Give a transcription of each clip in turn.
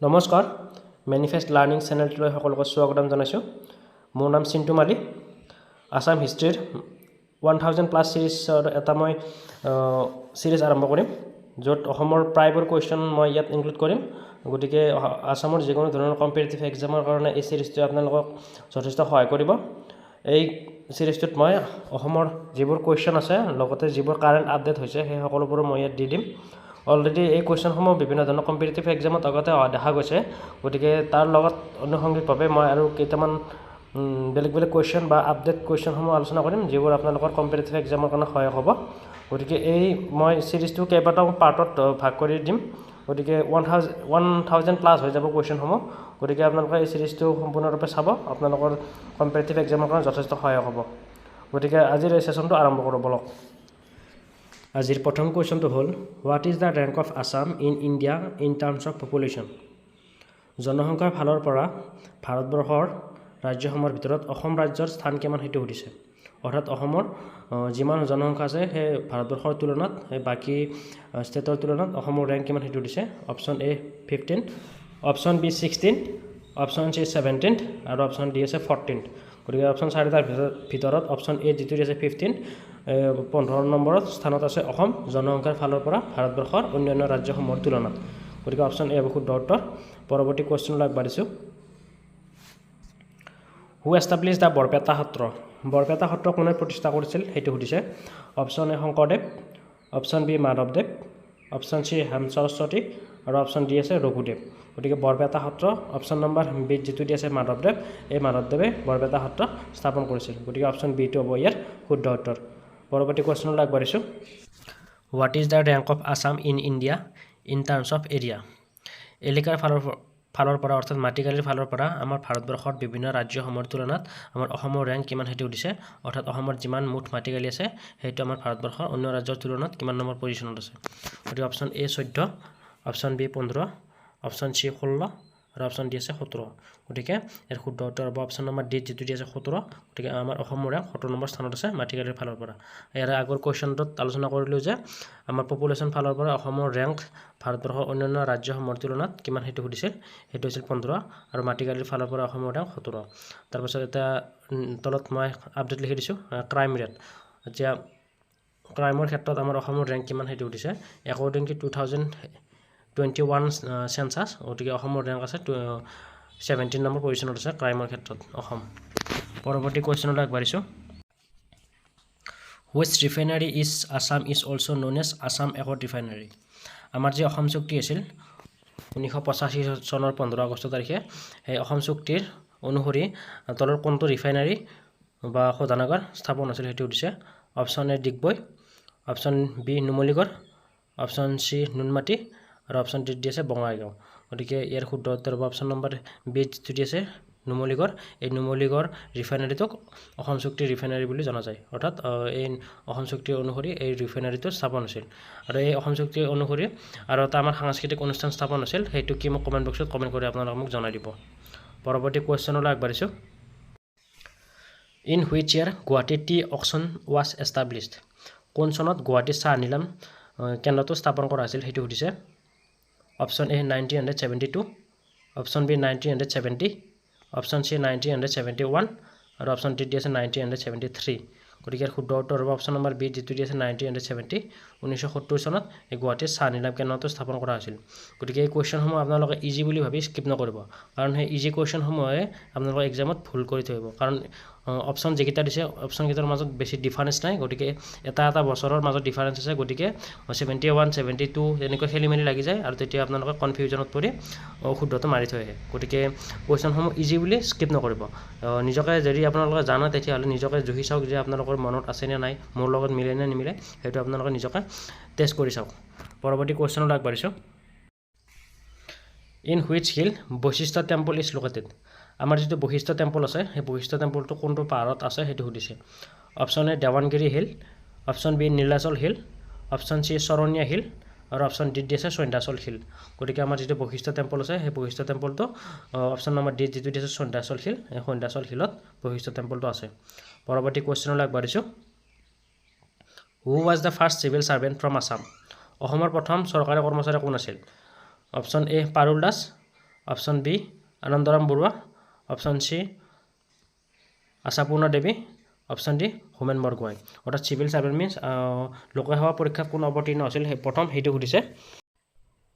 নমস্কাৰ, manifest learning চেনেলটোলৈ সকলোকে স্বাগতম জনাইছোঁ। মোৰ নাম চিন্তু মালি। আছাম হিষ্ট্ৰীৰ 1000 প্লাছ ছিৰিজৰ এটা মই ছিৰিজ আৰম্ভ কৰিম, য'ত অসমৰ প্ৰায়বোৰ কুৱেশ্যন মই ইয়াত ইনক্লুড কৰিম। গতিকে আছামৰ যিকোনো ধৰণৰ কম্পিটিটিভ এক্সামৰ কাৰণে এই ছিৰিজটোৱে আপোনালোকক যথেষ্ট সহায় কৰিব। এই ছিৰিজটোত মই অসমৰ যিবোৰ কুৱেশ্যন আছে, লগতে যিবোৰ কাৰেণ্ট আপডেট হৈছে, সেই সকলোবোৰো মই ইয়াত দি দিম। অলৰেডি এই কুৱেশ্যনসমূহ বিভিন্ন ধৰণৰ কম্পিটিটিভ এক্সামত আগতে অহা দেখা গৈছে। গতিকে তাৰ লগত আনুষংগিকভাৱে মই আৰু কেইটামান বেলেগ বেলেগ কুৱেশ্যন বা আপডেট কুৱেশ্যনসমূহ আলোচনা কৰিম, যিবোৰ আপোনালোকৰ কম্পিটিটিভ এক্সামৰ কাৰণে সহায়ক হ'ব। গতিকে এই মই ছিৰিজটো কেইবাটাও পাৰ্টত ভাগ কৰি দিম। গতিকে 1000 প্লাছ হৈ যাব কুৱেশ্যনসমূহ। গতিকে আপোনালোকে এই ছিৰিজটো সম্পূৰ্ণৰূপে চাব, আপোনালোকৰ কম্পিটিটিভ এক্সামৰ কাৰণে যথেষ্ট সহায়ক হ'ব। গতিকে আজিৰ এই ছেশ্যনটো আৰম্ভ কৰোঁ ব'লক। আজিৰ প্ৰথম কুৱেশ্যনটো হ'ল, "What is the rank of Assam in India in terms of population?" জনসংখ্যাৰ ফালৰ পৰা ভাৰতবৰ্ষৰ ৰাজ্যসমূহৰ ভিতৰত অসম ৰাজ্যৰ স্থান কিমান, সেইটো সুধিছে। অৰ্থাৎ অসমৰ যিমান জনসংখ্যা আছে, সেই ভাৰতবৰ্ষৰ তুলনাত, সেই বাকী ষ্টেটৰ তুলনাত অসমৰ ৰেংক কিমান, সেইটো সুধিছে। Option A 15, option B 16, option C 17 আৰু অপশ্যন ডি আছে 14। গতিকে অপশ্যন চাৰিটাৰ ভিতৰত অপশ্যন এ যিটো আছে 15, 15 নম্বৰত স্থানত আছে অসম জনসংখ্যাৰ ফালৰ পৰা ভাৰতবৰ্ষৰ অন্যান্য ৰাজ্যসমূহৰ তুলনাত। গতিকে অপশ্যন এ হ'ব শুদ্ধ উত্তৰ। পৰৱৰ্তী কুৱেশ্যনলৈ আগবাঢ়িছোঁ। Who established the Barpeta Satra? Barpeta সত্ৰ কোনে প্ৰতিষ্ঠা কৰিছিল, সেইটো সুধিছে। Option A Sankardev, option B Madhabdev, option C Hem Saraswati আৰু অপশ্যন ডি আছে ৰঘুদেৱ। গতিকে বৰপেটা সত্ৰ অপশ্যন নম্বৰ বিত যিটো দি আছে মাধৱদেৱ, এই মাধৱদেৱে বৰপেটা সত্ৰ স্থাপন কৰিছিল। গতিকে অপশ্যন বিটো হ'ব ইয়াৰ শুদ্ধ উত্তৰ। পৰৱৰ্তী কুৱেশ্যনলৈ আগবাঢ়িছোঁ। What is the rank of Assam in India in terms of area? এলেকাৰ ফালৰ পৰা, অৰ্থাৎ মাটিকালিৰ ফালৰ পৰা আমাৰ ভাৰতবৰ্ষৰ বিভিন্ন ৰাজ্যসমূহৰ তুলনাত আমাৰ অসমৰ ৰেংক কিমান, সেইটো সুধিছে। অৰ্থাৎ অসমৰ যিমান মুঠ মাটিকালি আছে, সেইটো আমাৰ ভাৰতবৰ্ষৰ অন্য ৰাজ্যৰ তুলনাত কিমান নম্বৰ পজিশ্যনত আছে। গতিকে option A 14, option B 15, option C 16 আৰু অপশ্যন ডি আছে 17। গতিকে ইয়াৰ শুদ্ধ উত্তৰ হ'ব অপশ্যন নম্বৰ ডিত যিটো দি আছে 17। গতিকে আমাৰ অসমৰ ৰেংক 17 নম্বৰ স্থানত আছে মাটিকালিৰ ফালৰ পৰা। ইয়াৰ আগৰ কুৱেশ্যনটোত আলোচনা কৰিলোঁ যে আমাৰ পপুলেশ্যন ফালৰ পৰা অসমৰ ৰেংক ভাৰতবৰ্ষৰ অন্যান্য ৰাজ্যসমূহৰ তুলনাত কিমান, সেইটো সুধিছিল। সেইটো হৈছিল 15 আৰু মাটিকালিৰ ফালৰ পৰা অসমৰ ৰেংক 17। তাৰপাছত এতিয়া তলত মই আপডেট লিখি দিছোঁ। ক্ৰাইম ৰেট, এতিয়া ক্ৰাইমৰ ক্ষেত্ৰত আমাৰ অসমৰ ৰেংক কিমান, সেইটো সুধিছে, according to 2021 census। গতিকে অসমৰ ৰেংক আছে 17 নম্বৰ পজিশ্যনত আছে ক্ৰাইমৰ ক্ষেত্ৰত অসম। পৰৱৰ্তী কুৱেশ্যনলৈ আগবাঢ়িছোঁ। Which refinery is Assam is also known as Assam Accord Refinery? আমাৰ যি অসম চুক্তি আছিল 1985 চনৰ 15 আগষ্ট তাৰিখে, সেই অসম চুক্তিৰ অনুসৰি তলৰ কোনটো ৰিফাইনাৰী বা শোধনাগাৰ স্থাপন হৈছিল, সেইটো সুধিছে। Option A Digboi, option B Numaligarh, option C Noonmati আৰু অপশ্যন ডিত দি আছে বঙাইগাঁও। গতিকে ইয়াৰ শুদ্ধ উত্তৰ হ'ব অপশ্যন নম্বৰ বি যিটো দি আছে নুমলীগড়। এই নুমলীগড় ৰিফাইনাৰীটোক অসম চুক্তি ৰিফাইনাৰী বুলি জনা যায়। অৰ্থাৎ এই অসম চুক্তি অনুসৰি এই ৰিফাইনাৰীটো স্থাপন হৈছিল। আৰু এই অসম চুক্তি অনুসৰি আৰু এটা আমাৰ সাংস্কৃতিক অনুষ্ঠান স্থাপন হৈছিল, সেইটো কি, মোক কমেণ্ট বক্সত কমেণ্ট কৰি আপোনালোকে মোক জনাই দিব। পৰৱৰ্তী কুৱেশ্যনলৈ আগবাঢ়িছোঁ। In which year Guwahati Tea Auction was established? কোন চনত গুৱাহাটী চাহ নিলাম কেন্দ্ৰটো স্থাপন কৰা হৈছিল, সেইটো সুধিছে। Option A 1972, option B 1970, option C 1971 আৰু অপশ্যন ডি দি আছে 1973। গতিকে ইয়াৰ শুদ্ধ উত্তৰ হ'ব অপশ্যন নম্বৰ বি যিটো দি আছে 1970। 1970 চনত এই গুৱাহাটীৰ চাহ নিলাম কেন্দ্ৰটো স্থাপন কৰা হৈছিল। গতিকে এই কুৱেশ্যনসমূহ আপোনালোকে ইজি বুলি ভাবি স্কিপ নকৰিব, কাৰণ সেই ইজি কুৱেশ্যনসমূহে আপোনালোকৰ এক্সামত ভুল কৰি থৈ আহিব। কাৰণ অপশ্যন যিকেইটা দিছে, অপশ্যনকেইটাৰ মাজত বেছি ডিফাৰেঞ্চ নাই। গতিকে এটা এটা বছৰৰ মাজত ডিফাৰেঞ্চ আছে। গতিকে 71, 72 তেনেকুৱা খেলি মেলি লাগি যায় আৰু তেতিয়া আপোনালোকে কনফিউজনত পৰি শুদ্ধটো মাৰি থৈ আহে। গতিকে কুৱেশ্যনসমূহ ইজি বুলি স্কিপ নকৰিব। নিজকে যদি আপোনালোকে জানে, তেতিয়াহ'লে নিজকে জুখি চাওক যে আপোনালোকৰ মনত আছেনে নাই, মোৰ লগত মিলে নে নিমিলে, সেইটো আপোনালোকে নিজকে টেষ্ট কৰি চাওক। পৰৱৰ্তী কুৱেশ্যনলৈ আগবাঢ়িছোঁ। In which hill Vasistha Temple is located? আমাৰ যিটো বশিষ্ঠ টেম্পল আছে, সেই বশিষ্ঠ টেম্পলটো কোনটো পাহাৰত আছে, সেইটো সুধিছে। Option A Dewangiri Hill, option B Nilachal Hill, option C Saraniya Hill আৰু অপশ্যন ডিত দি আছে সন্ধ্যাচল হিল। গতিকে আমাৰ যিটো বশিষ্ঠ টেম্পল আছে, সেই বশিষ্ঠ টেম্পলটো অপশ্যন নম্বৰ ডিত যিটো দিছে সন্ধ্যাচল হিল, এই সন্ধ্যাচল হিলত বশিষ্ঠ টেম্পলটো আছে। পৰৱৰ্তী কুৱেশ্যনলৈ আগবাঢ়িছোঁ। Who was the first civil servant from Assam? অসমৰ প্ৰথম চৰকাৰী কৰ্মচাৰী কোন আছিল? Option A Parul Das. Option B Anandaram Barua, option C Ashapurna Devi, option D Homen Borgohain. অৰ্থাৎ চিভিল ছাৰ্ভেণ্ট মিনছ লোকসেৱা পৰীক্ষাত কোন অৱতীৰ্ণ হৈছিল সেই প্ৰথম, সেইটো সুধিছে।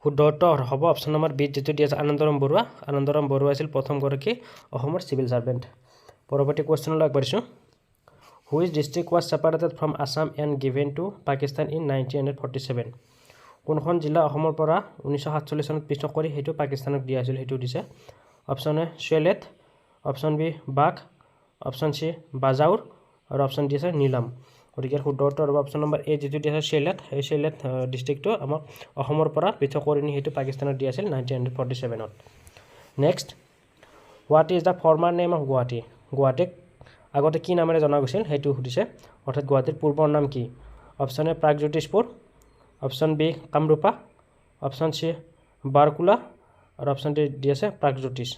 শুদ্ধ উত্তৰ হ'ব অপশ্যন নম্বৰ বিত যিটো দিয়া আছে, আনন্দৰাম বৰুৱা। আনন্দৰাম বৰুৱা আছিল প্ৰথমগৰাকী অসমৰ চিভিল ছাৰ্ভেণ্ট। পৰৱৰ্তী কুৱেশ্যনলৈ আগবাঢ়িছোঁ। Which district was separated from Assam and given to Pakistan in 1947? কোনখন জিলা অসমৰ পৰা 1947 চনত পৃথক কৰি সেইটো পাকিস্তানক দিয়া হৈছিল, সেইটো দিছে। অপশ্যন এ চুৱেলেট, অপশ্যন বি বাঘ, অপশ্যন চি বাজাউৰ আৰু অপশ্যন ডি আছে নীলাম। গতিকে ইয়াৰ শুদ্ধ উত্তৰ হ'ব অপশ্যন নম্বৰ এ যিটো দিয়া আছে চিলেট। সেই চিলেট ডিষ্ট্ৰিক্টটো আমাক অসমৰ পৰা পৃথক কৰি নি সেইটো পাকিস্তানত দিয়া আছিল 1947ত। Next, what is the former name of Guwahati? গুৱাহাটীক আগতে কি নামেৰে জনা গৈছিল, সেইটো সুধিছে। অৰ্থাৎ গুৱাহাটীৰ পূৰ্বৰ নাম কি? Option A Pragjyotishpur, option B Kamarupa, option C Barkula আৰু অপশ্যন ডি দি আছে প্ৰাগজ্যোতিষ।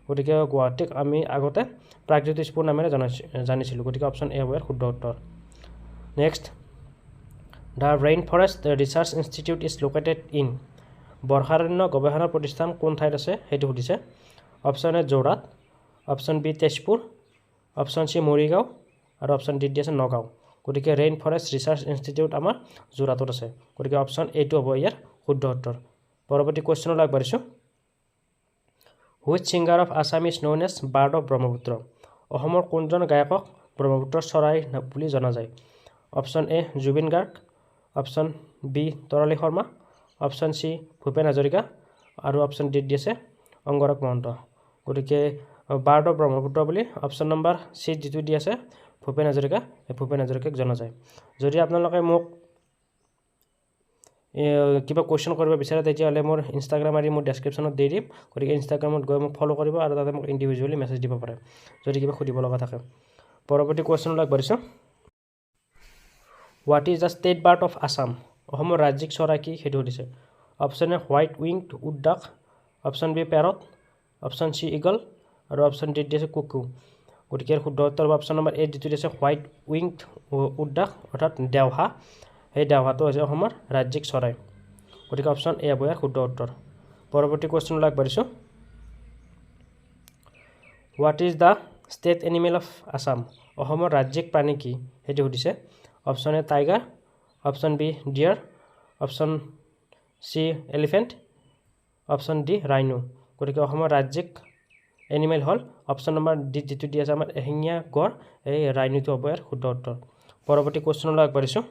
গতিকে গুৱাহাটীক আমি আগতে প্ৰাগজ্যোতিষপুৰ নামেৰে জানিছিলোঁ। গতিকে অপশ্যন এ হ'ব ইয়াৰ শুদ্ধ উত্তৰ। Next, the Rain Forest Research Institute is located in? বৰ্ষাৰণ্য গৱেষণা প্ৰতিষ্ঠান কোন ঠাইত আছে, সেইটো সুধিছে। Option A Jorhat, option B Tezpur, option C Morigaon আৰু অপশ্যন ডি দি আছে নগাঁও। গতিকে ৰেইন ফৰেষ্ট ৰিচাৰ্চ ইনষ্টিটিউট আমাৰ যোৰহাটত আছে। গতিকে অপশ্যন এইটো হ'ব ইয়াৰ শুদ্ধ উত্তৰ। পৰৱৰ্তী কুৱেশ্যনলৈ আগবাঢ়িছোঁ। Which singer of Assam is known as Bird of Brahmaputra? অসমৰ কোনজন গায়কক ব্ৰহ্মপুত্ৰৰ চৰাই বুলি জনা যায়? Option A Zubeen Garg, option B Tarali Sharma, option C Bhupen Hazarika আৰু অপশ্যন ডি দি আছে অংগৰাগ মহন্ত। গতিকে বাৰ্ড অফ ব্ৰহ্মপুত্ৰ বুলি অপশ্যন নম্বৰ চি যিটো দি আছে ভূপেন হাজৰিকা, এই ভূপেন হাজৰিকাক জনা যায়। যদি আপোনালোকে মোক কিবা কুৱেশ্যন কৰিব বিচাৰে, তেতিয়াহ'লে মোৰ ইনষ্টাগ্ৰাম আইডি মোৰ ডেছক্ৰিপশ্যনত দি দিম। গতিকে ইনষ্টাগ্ৰামত গৈ মোক ফ'ল' কৰিব আৰু তাতে মোক ইণ্ডিভিজুৱেলি মেছেজ দিব পাৰে, যদি কিবা সুধিব লগা থাকে। পৰৱৰ্তী কুৱেশ্যনলৈ আগবাঢ়িছোঁ। What is the state bird of Assam? অসমৰ ৰাজ্যিক চৰাই কি, সেইটো সুধিছে। Option A white winged wood duck, option B parrot, option C eagle আৰু অপশ্যন ডি দিছে কুকু। গতিকে ইয়াৰ শুদ্ধ উত্তৰ অপশ্যন নম্বৰ এ যিটো দিছে হোৱাইট উইংড উড ডাক, অৰ্থাৎ দেওহা। সেই দেওহাটো হৈছে অসমৰ ৰাজ্যিক চৰাই। গতিকে অপশ্যন এ হ'ব ইয়াৰ শুদ্ধ উত্তৰ। পৰৱৰ্তী কুৱেশ্যনলৈ আগবাঢ়িছোঁ। What is the state animal of Assam? অসমৰ ৰাজ্যিক প্ৰাণী কি, সেইটো সুধিছে। Option A tiger, option B deer, option C elephant, option D rhino. গতিকে অসমৰ ৰাজ্যিক এনিমেল হ'ল অপশ্যন নম্বৰ ডি যিটো দি আছে আমাৰ এশিঙীয়া গঁড়, এই ৰাইনোটো হ'ব ইয়াৰ শুদ্ধ উত্তৰ। পৰৱৰ্তী কুৱেশ্যনলৈ আগবাঢ়িছোঁ।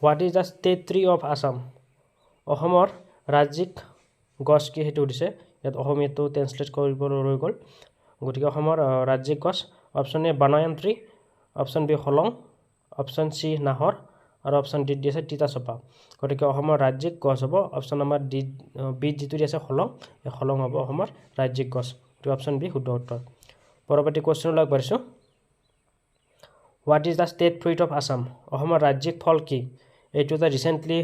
What is the state tree of Assam? অসমৰ ৰাজ্যিক গছ কি, সেইটো সুধিছে। ইয়াত অসমীয়াটো ট্ৰেঞ্চলেট কৰিব ৰৈ গ'ল। গতিকে অসমৰ ৰাজ্যিক গছ option A banyan tree, option B হলং, অপশ্যন চি নাহৰ আৰু অপশ্যন ডি দি আছে তিতাচপা। গতিকে অসমৰ ৰাজ্যিক গছ হ'ব অপশ্যন নম্বৰ ডি বিত যিটো দি আছে হলং, এই হলং হ'ব অসমৰ ৰাজ্যিক গছ। গতিকে অপশ্যন বি শুদ্ধ উত্তৰ। পৰৱৰ্তী কুৱেশ্যনলৈ আগবাঢ়িছোঁ। What is the state fruit of Assam? অসমৰ ৰাজ্যিক ফল কি? এইটো এটা ৰিচেণ্টলি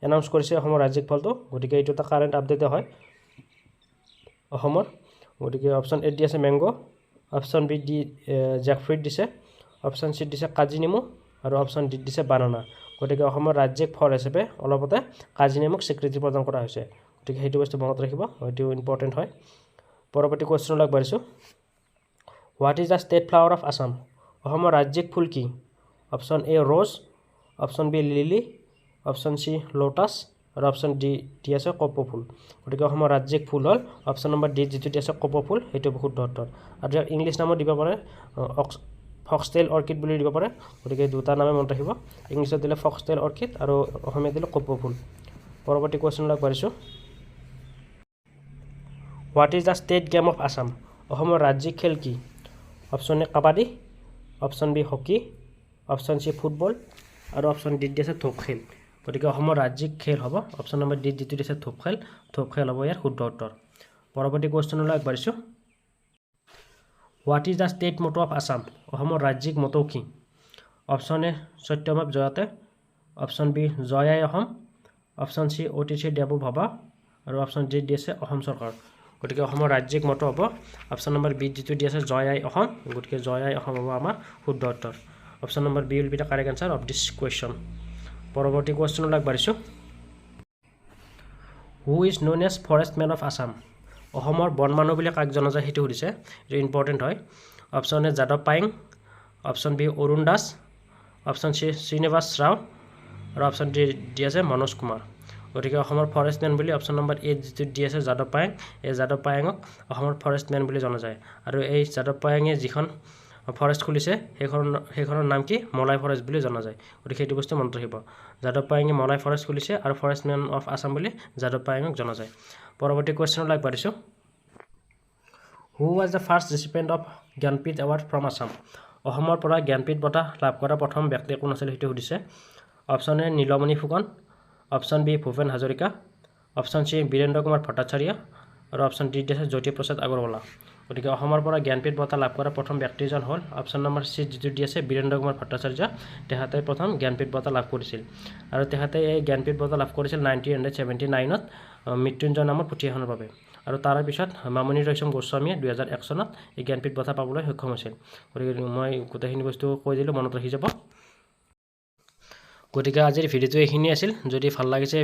এনাউন্স কৰিছে অসমৰ ৰাজ্যিক ফলটো। গতিকে এইটো এটা কাৰেণ্ট আপডেটে হয় অসমৰ। গতিকে অপশ্যন এ দি আছে মেংগ', অপশ্যন বি দি জেকফ্ৰুইট দিছে, অপশ্যন চি দিছে কাজি নেমু আৰু অপশ্যন ডিত দিছে বানানা। গতিকে অসমৰ ৰাজ্যিক ফল হিচাপে অলপতে কাজি নেমুক স্বীকৃতি প্ৰদান কৰা হৈছে। গতিকে সেইটো বস্তু মনত ৰাখিব, সেইটো ইম্পৰ্টেণ্ট হয়। পৰৱৰ্তী কুৱেশ্যনলৈ আগবাঢ়িছোঁ। What is the state flower of Assam? অসমৰ ৰাজ্যিক ফুল কি? Option A rose, option B lily, option C lotus আৰু অপশ্যন ডি দি আছে কপৌ ফুল। গতিকে অসমৰ ৰাজ্যিক ফুল হ'ল অপশ্যন নম্বৰ ডি যিটো দি আছে কপৌ ফুল, সেইটো শুদ্ধ উত্তৰ। আৰু ইয়াক ইংলিছ নামো দিব পাৰে, ফক্সটেইল অৰ্কিড বুলি দিব পাৰে। গতিকে দুটা নামে মনত ৰাখিব। ইংলিছত দিলে ফক্সটেইল অৰ্কিড আৰু অসমীয়াত দিলে কপৌ ফুল। পৰৱৰ্তী কুৱেশ্যনলৈ আগবাঢ়িছোঁ। What is the state game of Assam? অসমৰ ৰাজ্যিক খেল কি? Option A kabaddi, option B hockey, option C football আৰু অপশ্যন ডিত দি আছে ধূপ খেল। গতিকে অসমৰ ৰাজ্যিক খেল হ'ব অপশ্যন নম্বৰ ডিত যিটো দিছে ধূপ খেল। ধূপ খেল হ'ব ইয়াৰ শুদ্ধ উত্তৰ। পৰৱৰ্তী কুৱেশ্যনলৈ আগবাঢ়িছোঁ। What is the state motto of Assam? অসমৰ ৰাজ্যিক মটো কি? অপশ্যন এ সত্যমেৱ জয়তে, অপশ্যন বি জয় আই অসম, অপশ্যন চি অতিথি দেৱো ভৱ আৰু অপশ্যন ডি দি আছে অসম চৰকাৰ। গতিকে অসমৰ ৰাজ্যিক মটো হ'ব অপশ্যন নম্বৰ বিত যিটো দি আছে জয় আই অসম। গতিকে জয় আই অসম হ'ব আমাৰ শুদ্ধ উত্তৰ। Option number B will be the correct answer of this question. পৰৱৰ্তী কুৱেশ্যনলৈ আগবাঢ়িছোঁ। Who is known as forest man of Assam? অসমৰ বন মানুহ বুলি কাক জনা যায়, সেইটো সুধিছে। এইটো ইম্পৰ্টেণ্ট হয়। Option A Jadav Payeng, option B Arun Das, option C Srinivas Rao আৰু অপশ্যন ডি দি আছে মনোজ কুমাৰ। গতিকে অসমৰ ফৰেষ্ট মেন বুলি অপশ্যন নম্বৰ এ যিটো দি আছে যাদৱ পায়েং, এই যাদৱ পায়েঙক অসমৰ ফৰেষ্ট মেন বুলি জনা যায়। আৰু এই যাদৱ পায়েঙে যিখন ফৰেষ্ট খুলিছে, সেইখনৰ নাম কি? মলাই ফৰেষ্ট বুলি জনা যায়। গতিকে সেইটো বস্তু মনত ৰাখিব। যাদৱ পায়েঙে মলাই ফৰেষ্ট খুলিছে আৰু ফৰেষ্ট মেন অফ আছাম বুলি যাদৱ পায়েঙক জনা যায়। পৰৱৰ্তী কুৱেশ্যনলৈ আগবাঢ়িছোঁ। Who was the first recipient of Jnanpith Award from Assam? অসমৰ পৰা জ্ঞানপীঠ বঁটা লাভ কৰা প্ৰথম ব্যক্তি কোন আছিল, সেইটো সুধিছে। Option A Nilmani Phukan, option B Bhupen Hazarika, option C Birendra Kumar Bhattacharya আৰু অপশ্যন ডি দিছে জ্যোতিপ্ৰসাদ আগৰৱালা। গতিকে অসমৰ পৰা জ্ঞানপীঠ বঁটা লাভ কৰা প্ৰথম ব্যক্তিজন হ'ল অপশ্যন নম্বৰ চি যিটো দি আছে বীৰেন্দ্ৰ কুমাৰ ভট্টাচাৰ্য। তেখেতে প্ৰথম জ্ঞানপীঠ বঁটা লাভ কৰিছিল আৰু তেখেতে এই জ্ঞানপীঠ বঁটা লাভ কৰিছিল 1979ত মৃত্যুঞ্জয় নামৰ পুথি এখনৰ বাবে। আৰু তাৰে পিছত মামণি ৰয়ছম গোস্বামীয়ে 2001 চনত এই জ্ঞানপীঠ বঁটা পাবলৈ সক্ষম হৈছিল। গতিকে মই গোটেইখিনি বস্তু কৈ দিলোঁ, মনত ৰাখি যাব। গতিকে আজিৰ ভিডিঅ'টো এইখিনি আছিল। যদি ভাল লাগিছে,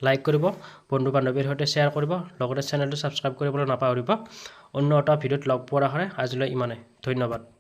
লাইক কৰিব, বন্ধু বান্ধৱীৰ সৈতে শ্বেয়াৰ কৰিব, লগতে চেনেলটো ছাবস্ক্ৰাইব কৰিবলৈ নাপাহৰিব। অন্য এটা ভিডিঅ'ত লগ পোৱাৰ আশাৰে আজিলৈ ইমানে। ধন্যবাদ।